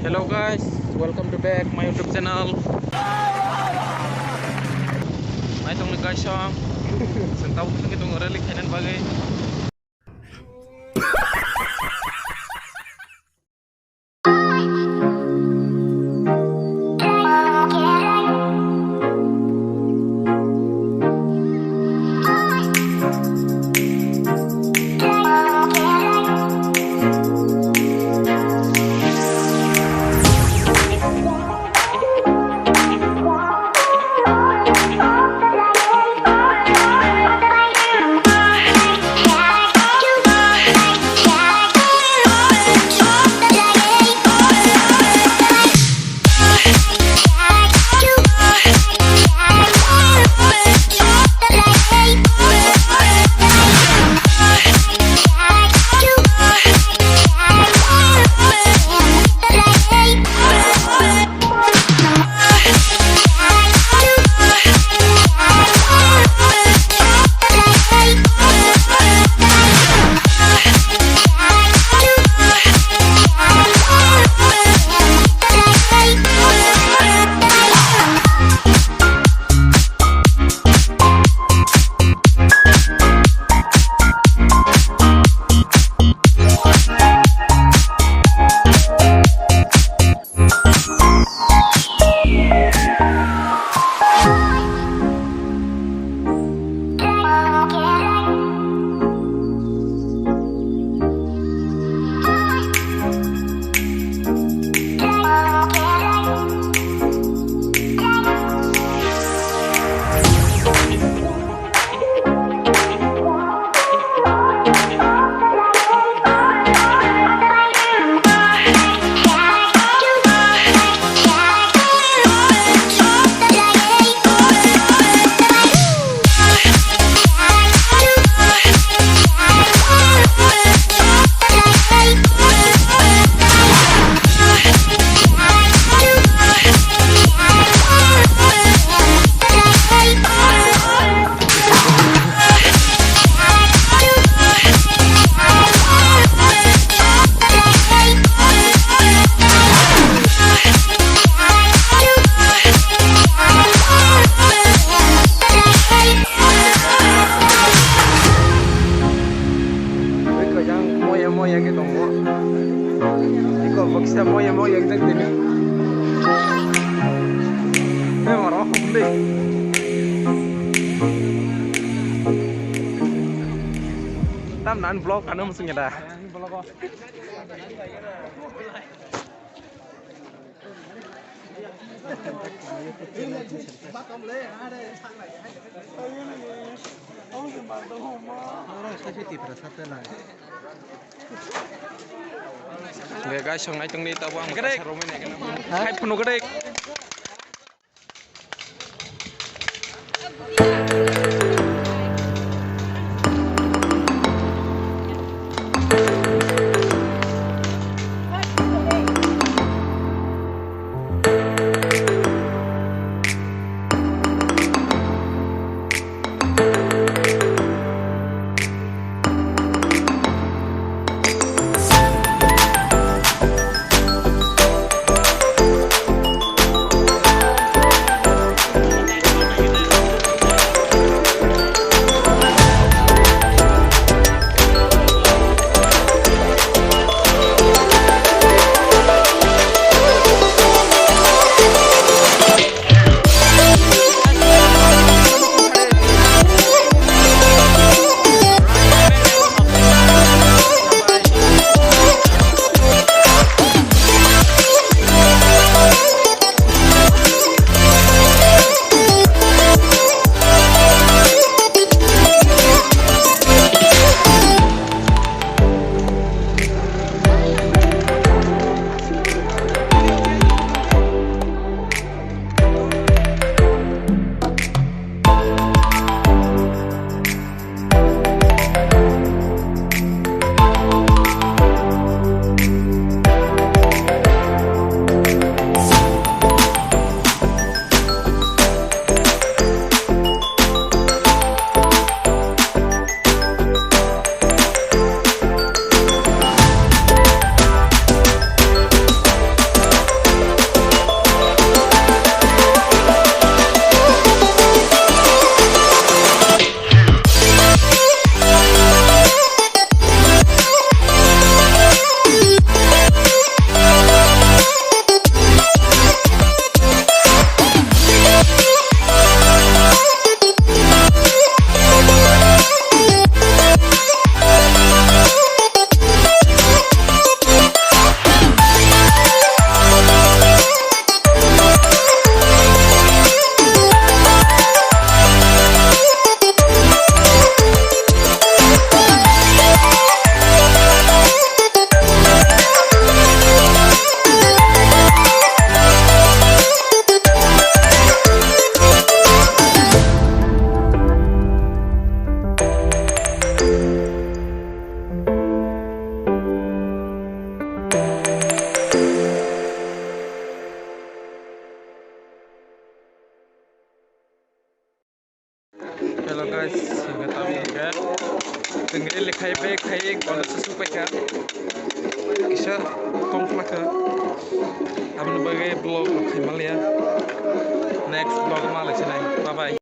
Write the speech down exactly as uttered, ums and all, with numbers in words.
Hello guys, welcome to back my YouTube channel. Nai tongni guys ang. Sentau tongni tong rally khainan bagwi. Ui, kajang moya moya ke tongo. Iko baksa moya moya ke tini. Hei, maro hum de. Tam nan vlog ano musung ya da. Guys, songnai tongni tabo ang kaisa romwi nai gana. Hai phunu gede. Hello guys, hingke tamo hingke chwng rally khai bai khai college o sokpaikha. Kisa tongphlakha. Aboni bagwi vlog khai manliya. Next vlog o malaisinai. Bye bye.